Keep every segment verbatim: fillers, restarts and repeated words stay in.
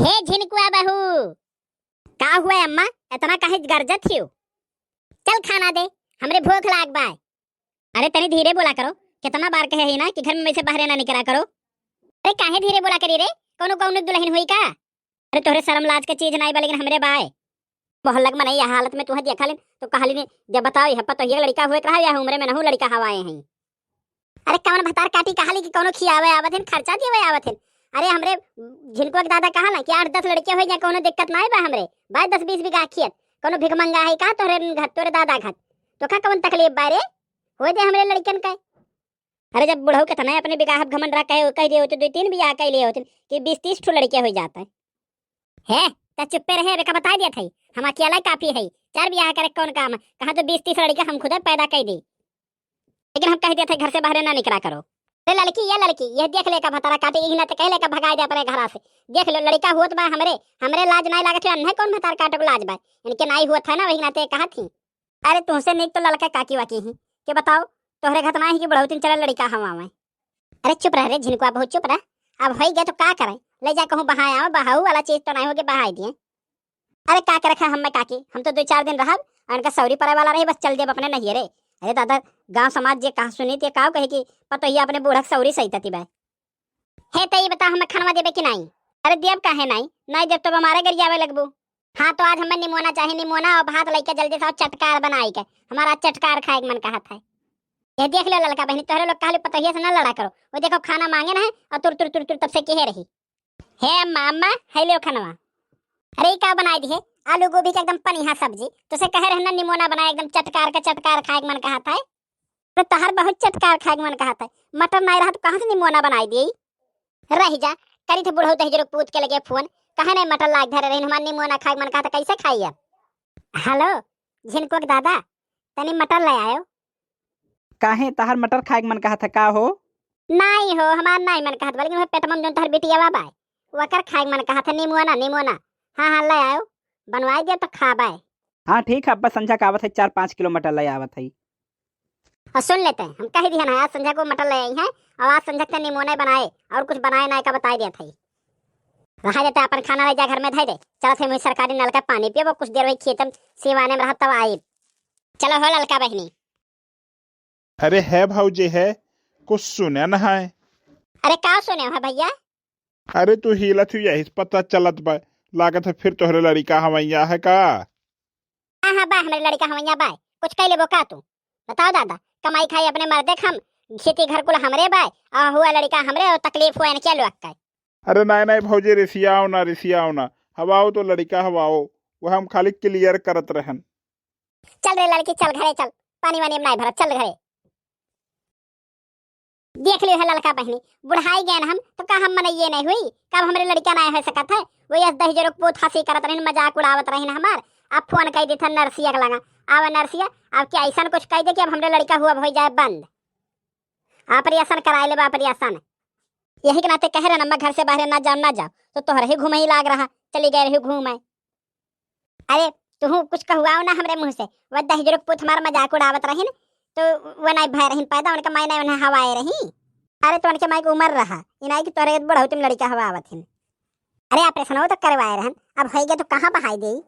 ए झिनकुआ बहू, का हुआ अम्मा, इतना काहे गरजत हियो? चल खाना दे, हमरे भूख लाग बाय। अरे तनी धीरे बोला करो, कितना बार कहे ही ना कि घर में से बाहरे ना निकला करो। अरे काहे धीरे बोला करी रे, कौनो कौनो दुल्हन हुई का? अरे तोहरे शर्म लाज के चीज नाई बा, लेकिन हमरे बाय। मोहल्ला के मनई यह हालत में तुहे देखा लेन, तो कहली ने, जब बताओ, यह पतोहिया लड़का हुए के रहा, यह उम्र में नहू लड़का हवाए हैं। अरे कौन भतार काटी कहली कि कौनो खियावे आवत हैं, खर्चा देवे आवत हैं। अरे हमरे झिनकुआ के दादा कहा ना कि आठ दस लड़के हो जाए, कौनो दिक्कत नाई बा हमरे। बाय दस बीस बीघा खेत, कौनो भिखमंगा है का तोहरे घर, तोरे दादा घर? तो का कौन तकलीफ बा रे? हो दे हमरे लड़कन के। अरे जब बुढ़ऊ के तना अपने बिगाह घमंड रहा कहे, कह दिए होते, दो तीन बियाह कह लिए होते कि बीस तीस ठो लड़के हो जाते। हे, त चुप्पे रहे, अबे का बताई दिया था, हम अकेला काफी है, चार बियाह करे कौन काम है? कहा तो बीस तीस लड़का हम खुदे पैदा कर दी, लेकिन हम कह दिया था घर से बाहर ना निकला करो। अरे लड़की, ये लड़की, ये देख ले का भतारा काटे, इही ना तो कह ले का भगाई दे अपने घरा से। देख लो लड़का होत बा हमरे, हमरे लाज नाई लागत है, अन्हे कौन भतार काटे को लाज बा? इनके नाई होत है ना, वही नाते कहा थी। अरे तुहसे नीक तो ललका काकी वाकी ही। के बताओ, तोहरे घतना ही कि बुढ़ौतिन चले लड़का हवावे। अरे चुप रह रे झिनकुआ, बहुत चुप रह। अब होई गए तो का करे, ले जा कहूँ बहाए आओ, बहाऊ वाला चीज तो नहीं हो के बहाए दिए। अरे का करे खा हमें काकी, हम तो दो चार दिन रहब और इनका सौरी पड़े वाला रही, बस चल देब अपने नहियरे। अरे दादा, गांव समाज जे कहा सुनी ते काव कहे कि पतोहिया अपने बूढ़ा के सौरी सही तती बा। हे त ई बता, हमें खानवा देबे कि नाई? अरे देब काहे नाई? नाई देब तो हमारे गरियावे लगबू। हाँ तो आज हमें निमोना चाही, निमोना और भात लइके जल्दी से आओ, चटकार बनाई के। हमारा चटकार खाए के मन कहत है। ये देख लो ललका बहनी, तोहरे लोग कहले पतोहिया से ना लड़ा करो। वो देखो खाना मांगे ना है और तुर तुर तुर तुर तब से किहे रही। हे अम्मा, अम्मा, है लो खानवा। अरे ई का बनाई दी है? आलू गोभी के एकदम पनिहा सब्जी। तो से कहे रहना निमोना बनाए, एकदम चटकार के चटकार खाए के मन कहत है। तो तहर बहुत चटकार खाए के मन कहत है। मटर नाई रहा तो कहाँ से निमोना बनाई दी? रह जा, करी थे बुढ़ऊ दहिजरो पूत के लगे फोन, कहे नहीं मटर लाग धरे रही, हमार निमोना खाए के मन कहत है, कैसे खाई अब? हेलो, झिनकुआ के दादा, तनी मटर ले आयो। काहे, तहार मटर खाए के मन कहत है का हो? नाई हो, हमार नाई मन कहत बा, लेकिन वह पेटवा में जौन तहर बिटिया बा, वकर खाए के मन कहत है, निमोना, निमोना। हाँ, हाँ, ले आयो, बनवाई दिया तो खाबे। हाँ, ठीक है, अब्बा संझा का आवत है, चार पाँच किलो मटर ले आवत है। और सुन लेते हैं, हम कह दिया ना, आज संझा को मटर ले आई हैं, और आज संझा के निमोना बनाए, और कुछ बनाए ना का बताई दिया था। रहा जाता अपन खाना ले जा घर में धई दे, चलत है मुझे सरकारी नल का पानी पियो, कुछ देर वही खेतम सिवाने में रहा तब आई। चलो हो ललका बहनी। अरे है भौजी है, कुछ सुने न है। अरे का सुने हो भैया? अरे तू हिलत हुई यही से पता चलत बा, लागत है फिर तोहरे लड़िका हवैया है का? हाँ, हाँ, बा, हमरे लड़िका हवैया बा। कुछ कह लेबो का तू? बताओ दादा, कमाई खाई अपने मर्दे खम, खेती घर कुल हमरे बा, आ हुआ लड़िका हमरे और तकलीफ हुआ इनके लोग का। अरे नाई, नाई भौजी, रिसियाओ ना, रिसियाओ ना, हवाओ तो लड़िका हवाओ, वो हम खाली clear करत रहन। चल रे लड़की, चल घरे चल, पानी वानी में नाई भरब, चल घरे। देख लियो है ललका बहनी, बुढ़ाई गए हम, तो का हम मनइये नहीं हुई? कब हमरे लड़का नहीं हो सकत है? वो यस दहिजरो के पूत हंसी करत रहिन, मजाक उड़ावत रहिन हमार। अब फोन कई देथन नरसिया के लगा, आवे नरसिया, अब क्या ऐसन कुछ कह दे कि अब हमरे लड़का हुआ हो जाए बंद। ऑपरेशन कराए लेबा, ऑपरेशन। यही के नाते कहे रहन, अम्मा घर से बाहर ना जाओ, ना जाओ, तो तोहरे ही घूमे ही लाग रहा, चली गए रही घूमे। अरे, तुहू कुछ कहुआओ ना हमरे मुँह से। वह दहिजरो के पूत हमार मजाक उड़ावत रहिन, तो वह नाई भय रहिन पैदा, उनके माई नाई उन्हें हवाए रही। अरे, तो उनके माई के उम्र रहा, ई नाई कि तोहरे बुढ़ौती में लड़िका हवावत हिन। अरे, ऑपरेशन हो तो करवाए रहन, अब होई गया तो कहाँ बहाई देई?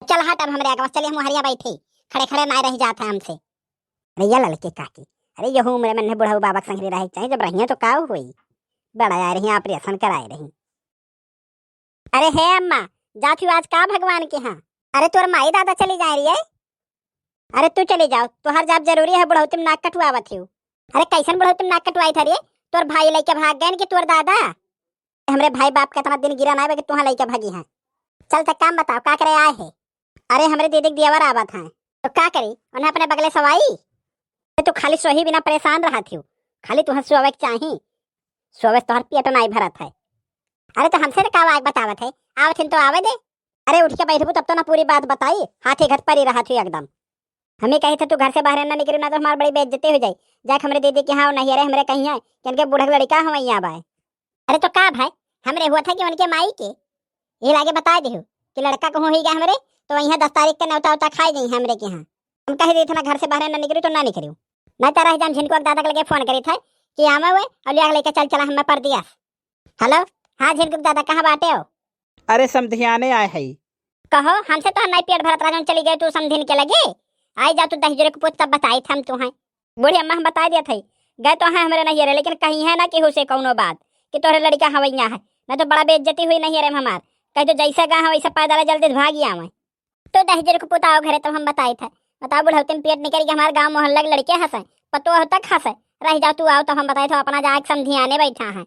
चल हट, अब हमरे आगे बस चले, हम हरिया बैठे, खड़े खड़े नाई रह जात है हमसे। अरे, ये ललके काकी, अरे, यहू उम्र में उन्हें बुढ़ऊ बाबा के संग रहे के चाहिए, जब रहिए तो का हुई? बड़ा आए रही, ऑपरेशन कराए रही। अरे हे अम्मा, जात हूँ आज का भगवान के यहाँ? अरे तोर माई दादा चली जाए रही है। अरे तू चली जाओ, तोहर जाब जरूरी है, बुढ़ौती में नाक कटवावत हो। अरे कैसन बुढ़ौती में नाक कटवाई था रे? तोर भाई लेके भाग गए कि तोर दादा? हमरे भाई बाप के इतना दिन गिरा ना बा कि तुहाँ लेके भागी हैं। चल त काम बताओ, का करे आए है? अरे हमरे दीदी के दियावर आवत हैं। तो का करी, उन्हें अपने बगले सवाई? अरे तू खाली सोही बिना परेशान रहत हो, खाली तुहाँ सोवे के चाही, सोवे से तोहर पेट नाई भरत है। अरे तो हमसे तो का आवाज बतावत है, आवत हिन तो आवे दे। अरे उठ के बैठबू तब तो ना पूरी बात बताई, हाथे घट परी रहत हो एकदम। हमें कही थे तू घर से बाहर ना निकलू ना तो हमार बड़ी बेइज्जती हो जाई। जाके हमरे दीदी के यहाँ नहीं, अरे हमरे कही है कि उनके बूढ़ा लड़का हम यहाँ बाय। अरे तो का भाई, हमरे हुआ था कि उनके माई के ये लागे बता देहु कि लड़का कहूँ हुई गया हमरे, तो वहीं दस तारीख के न्योता उता खाए गई हमरे के यहाँ। हम कह देते ना घर से बाहर ना निकलू तो ना निकलू, नहीं तो रह जाम झिनकुआ के दादा के लगे फोन करी थे कि आवे हुए और लिया लेके चल चला हमें परदिया। हेलो, हाँ झिनकुआ के दादा कहाँ बाटे हो? अरे समधियाने आए है। कहो, हमसे तो नहीं पेट भरत रहा, जौन चली गए तू समधिन के लगे। आई जा तू दहिजरे के पूत, तब बताइत हम तू हैं। बूढ़ी अम्मा, हम बताइ दिया था, गए तो हैं हमरे नैहरे, लेकिन कही है ना केहू से कौनो बात कि तोहरे लड़का हवैया है, नहीं तो बड़ा बेइज्जती हुई नैहरे में हमार। कही तो जैसे गए हैं वैसे पैदल जल्दी भागी आवे। तो दहिजरे के पूत आओ घरे, तब हम बताइत है। बताओ बुढ़ौती में पेट निकल के हमार गाँव मोहल्ला के लड़के हंसे, पतोह तक हंसे। रह जाओ तू, आओ तब हम बताइत है, अपना जाके समधियाने बैठा है।